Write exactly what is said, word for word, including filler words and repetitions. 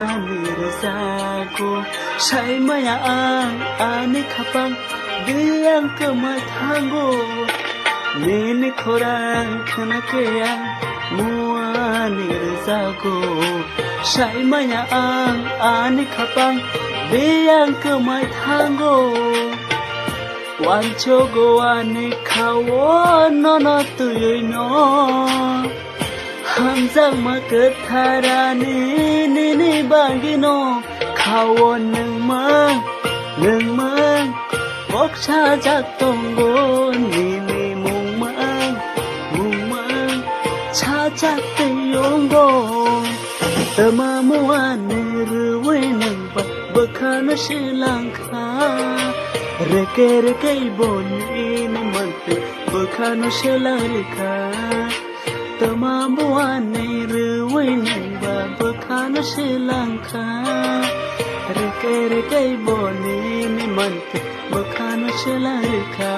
Ani rwjago, saimaya ang ani khapang, biyang kwmai thango. Nini khorang khna khe ang muani rwjago, saimaya ang ani khapang, biyang kwmai thango. Wanchogo ani khao nono twiwi no. Hamjakma kwtharani nini bagwino khao nwngmang, nwngmang. Kok sajak tongo nini mungmang, mungmang. Sajak tei yongo. Tama muani rwui nwngba bwkhano selangkha. Reke reke bo nini mantwi bwkhano selarikha. Tama buani rwui nwngba bwkhano selangkha. Reke reke bo nini mantwi bwkhano selarikha.